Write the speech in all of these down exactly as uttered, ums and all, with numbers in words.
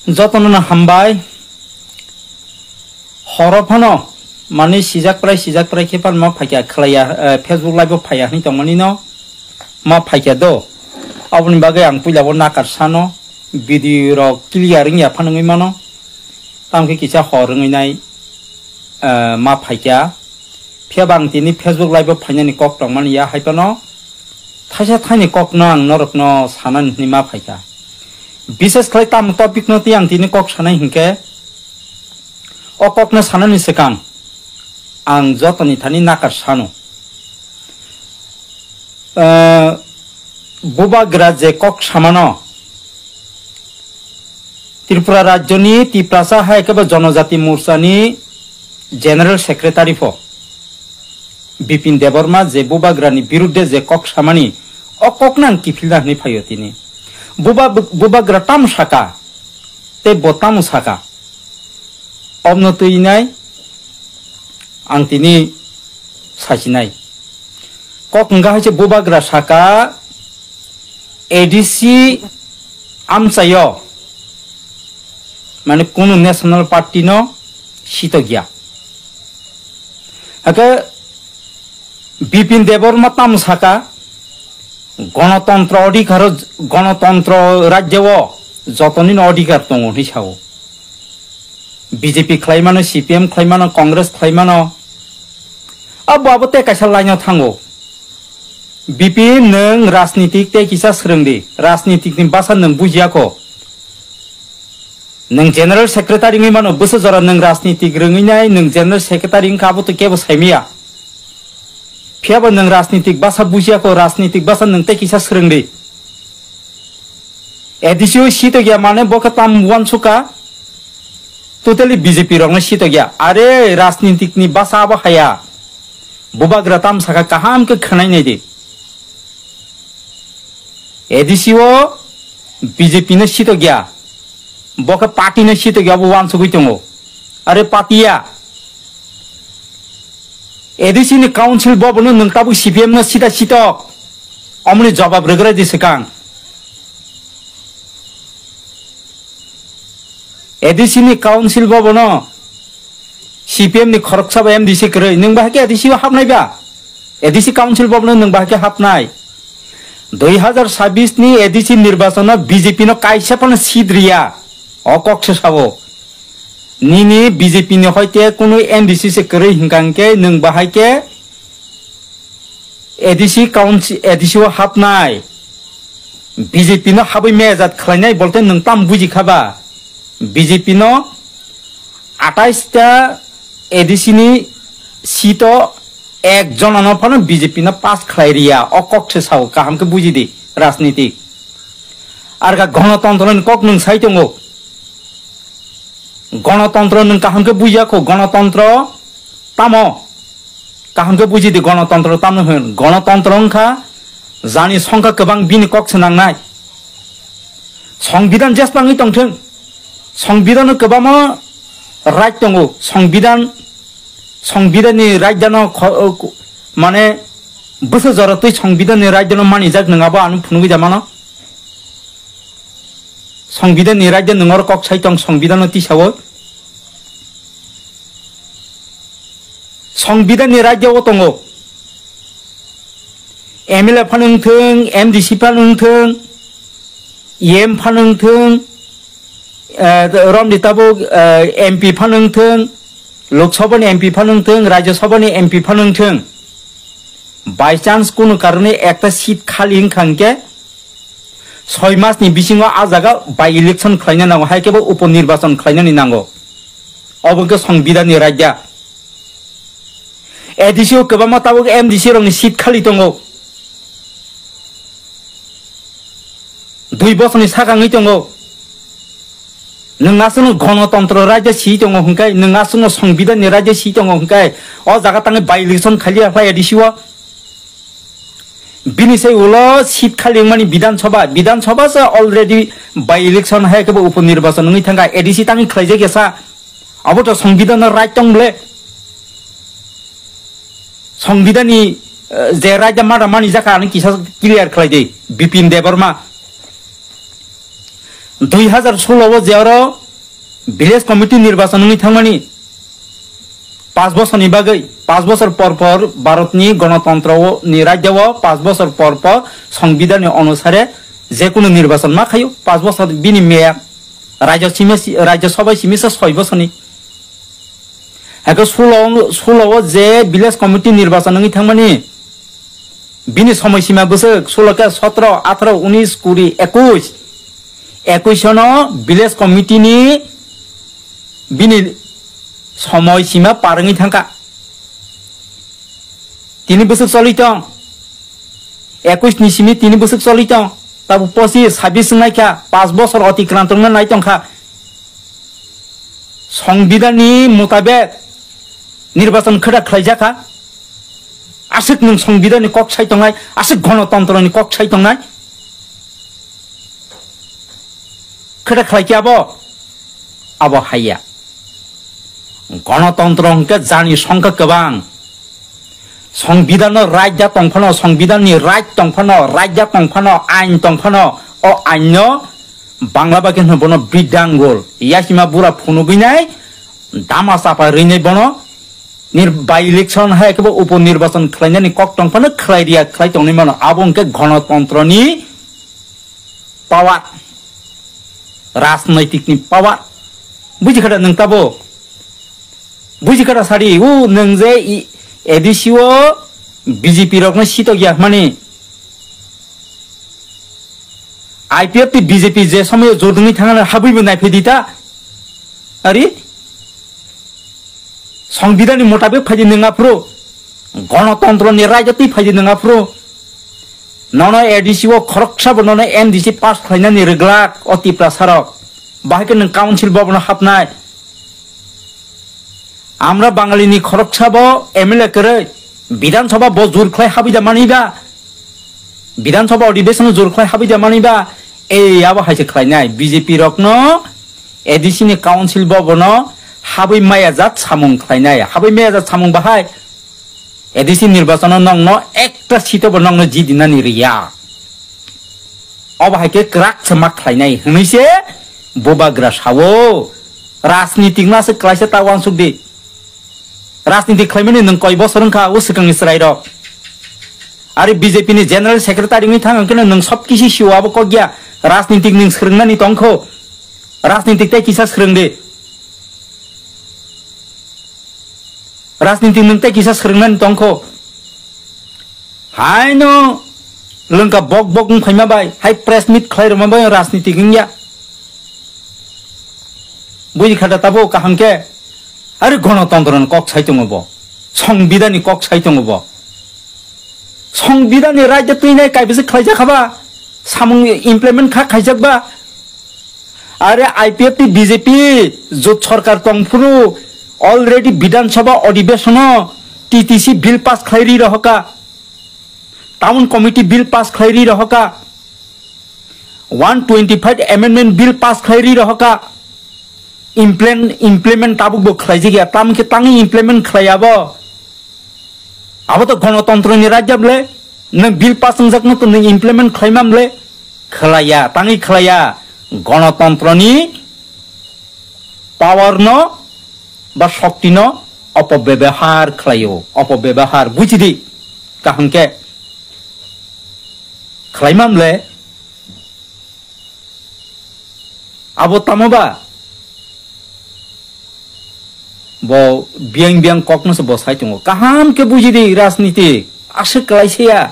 Jotono no hambai. Horo phano mani sijak prai, sijak prai khe phano ma phaikha khlaiya, eh, Facebook live o phaiya hwnwi tongmani no ma phaikha do. Aboni bagwi ang puila bo nakar sano, video rok clear wngya phano wngwi mano. Tamo khe kisa hor wngwi nai, eh, ma phaikha. Phiya ba ang tini Facebook live o phainani kok tongmani ya hai phano thaisa thaini kokno ang norokno sanani hwnwi ma phaikha. Bises khlai tamo topic no twi ang tini kok sanai hinkhe, o kokno sanani swkang ang jotoni thani nakar sano. Eh, Bubagra je kok samano, Tripura rajyoni Tiprasa hai khe bo Jonojati Morchani General Secretary pho Bipin Debbarma je Bubagrani birudde je kok samani, o kokno ang kiphilna hwnwi phaio tini. Buba-, Bubagra tamo saka, tei bo tamo saka, omno twi nai ang tini sachinai. Kok wngkha hai se Bubagra saka, A D C amchaio, mane, kunu National Party no sitokya. Hakhe Bipin Debbarma tamo saka, Gonotontro odhikar, Gonotontro rajyo o jotoni no odhikar tongo hwnwi sao. B J P khlai mano, C P M khlai mano, Congress khlai mano. Abo, abo tei kaisa line o thango. B P nwng rajnitik tei kisa swrwng di. Rajnitik ni bwsa nwng bujiya kho. Nwng general secretary wngwi mano, bwsa jora nwng rajnitik rwngwi nai, nwng general secretary wngkha abo to kebo saimaya. Phiya bo nwng rajnitik bwsa bujiya kho, rajnitik bwsa nwng tei kisa swrwng di. A D C o sitokya mane bo khe tam uansukha, totally B J P rokno sitokya. Are rajnitik ni bwsa abo haya. Bubagra tam saka kaham khe khwnai nai di. A D C o B J P no sitokya. Bo khe party no sitokya, abo uansugwi tongo. Are party ya. A D C ni council bo bono nwng tabuk C P M no sita sitok. Omoni jawab rwgwlai di swkang. A D C ni council bo bono C P M ni khoroksa ba M D C kwrwi, nwng bahai khe A D C o hapnai ba? A D C council bo bono nwng bahai khe hapnai? Dui hazar sabis ni A D C nirbachon o B J P no kaisa phano seat riya, o kok se sao. Nini B J P ni hoite kunu N D C se kwrwi hinkha hinkhe nwng bahai khe A D C council, A D C o hapnai, B J P no habwi mejat khlainai bolte nwng tam buji kha ba? B J P no atais ta A D C ni seat o ek jona no phano B J P no pass khlai riya, o kok se sao, kaham khe buji di rajniti. Ar ka gonotontro ni kok nwng sai tongo. Gonotontro nwng kaham khe bujiya kho, gonotontro tamo? Kaham khe buji di, gonotontro tamo hwn? Gonotontro wngkha jani songkha kwbang bini kok se nangnai. Songbidan jesbangwi tongthwng, songbidano kwbangma right tongo, songbidan, songbidanni raidano kho-, mane bwsa jora twi songbidanni raidano manijak nwng abo ano phunugwi da mano. Songbidanni raida nwng oro kok sai tong, songbidanno tisawo. Songbidanni raida o tongo. M L A phano wngthwng, M D C phano wngthwng, E M phano wngthwng, eh, romni tabuk, eh, M P phano wngthwng, Lok Sabhani M P phano wngthwng, Rajya Sabhani M P phano wngthwng. By chance kunu karone ekta seat khali wngkha hinkhe, soi mas ni bisingo a jaga by election khlaina nango, hai khe bo upo nirbachon khlainani nango. Obo khe songbidan ni raida. A D C o kwbangma tabuk M D C rokni seat khali tongo. Dui bosorni sakangwi tongo. Nwng aswkno gonotontro raida si tongo hwnkhe, nwng aswkno songbidanni raida si tongo hwnkhe, o jaga tangwi by election khaliya khlai A D C o. Bini sai ulo seat khali wngmani Bidhan Sabha, Bidhan Sabha se already by election hai khe bo upo nirbachon wngwi thangkha, A D C tangwi khlaijak ya sa. Abo to songbidanno right tong bole. Songbidanni, eh, je raida mada mani jaka ani kisa clear khlai di, Bipin Debbarma. Dui hazar solo o je oro village committee nirbachon wngwi thangmani, pas bosorni bagwi, pas bosor por por Bharatni gonotontro ni rajya o pas bosor por por songbidani onusare je kunu nirbachon ma khaio, pas bosor bini meya, rajya simi-, rajya sabha simisa soi bosorni. Eko solo, solo o je village committee nirbachon wngwi thangmani, bini somoi sima bwswk solo khe sotro, atharo, unis, kuri, ekush. Ekush no village committee ni bini somoi sima par wngwi thangkha. Tini bwswk choli tong. Ekush ni simi tini bwswk choli tong. Tabuk pochis, sabis wngnaikha, pas bosor otikranto wngna nai tongkha. Songbidani mutabek nirbachon khwda khlaijakha. Aswk nwng songbidani kok sai tongnai, aswk gonotontroni kok sai tongnai. Khwda khlaikhe abo, abo haiya. Gonotontro hwnkhe jani songkha kwbang. Songbidano raida tongphano, songbidani right tongphano, raida tongphano, ain tongphano, o ainno Bangla bai khe hwno bono bidangol. Yasima bura phunugwi nai, dama chapa rwi nai bono. Nir-, by election hai khe bo upo nirbachon khlainani kok tongphano khlai riya, khlai tongwi mano. Abo hwnkhe gonotontroni power, rajnaitikni power. Buji kha da nwng tabo? Buji kha da sadi, o nwng je i-, A D C o B J P rokno sitok ya hwnmani. I P F tei B J P je somoyo jordwngwi thangna habwi bo naiphai di ta. Ari? Songbidani mutabek phaidi nwng aphuru, gonotontro ni raida twi phaidi nwng aphuru, nono A D C o khoroksa bo nono M D C pass khlainani rwglak o Tiprasa rok, bahai khe nwng council bo bono hapnai. Amra Bangali ni khoroksa bo M L A kwrwi, Bidhan Sabha bo jur khlai habwi da mani ba? Bidhan Sabha Adhibeshon jur khlai habwi da mani ba? Ei abo hai se khlainai B J P rokno A D C ni council bo bono habwi maya jat samung khlainai. Habwi maya jat samung bahai A D C nirbachon o nokno ekta seat o bo nokno jidinani riya. Obo hai khe kwrak se ma khlainai hwnwi se bubagra sao. Rajnitik no se klaisa ta uansuk di. Rajniti khlaimani nwng koi bosor wngkha o swkangni chwrairok? Ari B J P ni general secretary wngwi thang hwnkhe nwng sob kisi sio abo kok ya. Rajniti nwng swrwngnani tongkho. Rajniti tei kisa swrwng di. Rajniti nwng tei kisa swrwngnani tongkho. Haino lwngka bok bok wng phaima bai, hai press meet khlai rwma bai rajniti wngya. Buji kha da tabuk kaham khe? Ari gonotontro ni kok sai tongo bo, songbidani kok sai tongo bo. Songbidani raida twinai kaibisa khlaijak kha ba, samung implement kha khaijak ba. Are I P F tei B J P jot sorkar tongphuru already Bidhan Sabha Adhibeshono T T C bill pass khlai ri rohoka, Town Committee bill pass khlai ri rohoka, one twenty-five amendment bill pass khlai ri rohoka, implement, implement tabuk bo khlaijak ya, tam khe tangwi implement khlai abo. Abo to gonotontro ni rajya bole, nwng bill pass wngjak no to nwng implement khlaima bole, khlaiya, tangwi khlaiya, gonotontro ni power no ba shokti no opobebahar khlaio, opobebahar buji di, kaham khe khlaima bole. Abo tamo ba? Bo biyang biyang kokno se bo sai tongo. Kaham khe buji di rajniti. Aswk kwlai se ya.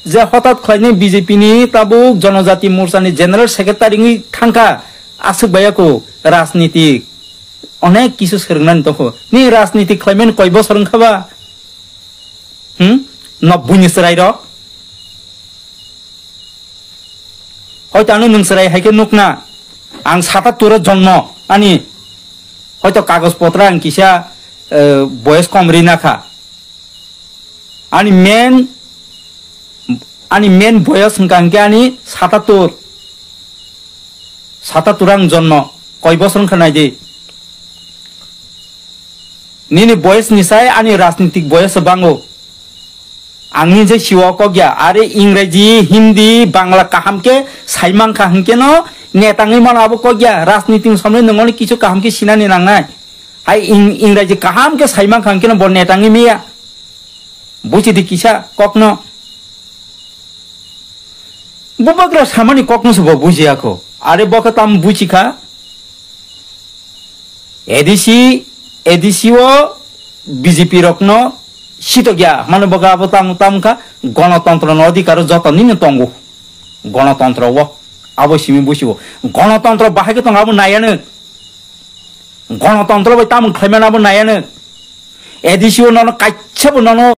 Je hotat khlainai B J P ni tabuk Jonojati Morcha ni General Secretary wngwi thangkha. Aswk bai ya ko rajniti. Onek kisu swrwngnani tongkho. Ni rajniti khlaimani koi bosor wngkha ba? Hmm? Nobbui ni chwrai rok? Hoito ano nwng chwrai hai khe nukna, ang satattur o jonmo, ani hoito kagoj potra ang kisa, eh, boyes kom ri nakha. Ani main, ani main boyes hwnkha hwnkhe ani satattur. Satattur ang jonmo, koi bosor wngkha nai di. Nini boyes ni sai ani rajnitik boyes bango. Ang ni je siwa kok ya, are Ingreji, Hindi, Bangla kaham khe sai mankha hwnkhe no Netangwi mano abo kok ya, rajniti ni samle nwng ono kisu kaham khe sinani nangnai. Hai ing-, Ingraji kaham khe saimankha hwnkhe no bo netangwi maya. Buchidi kisa kokno. Bubagra samani kokno se bo bujiya kho. Are bo khe tam buchikha. A D C, A D C o B J P rokno sitok ya. Mane bo khe abo tam, tam kha gonotontro no adhikar o joto nini tongo. Gonotontro o. Abo simi buchibo. Gonotontro bahai khe tongo abo nayano. Gonotontro bai tamung khlaimano abo nayano. A D C o nono kaisa bo nono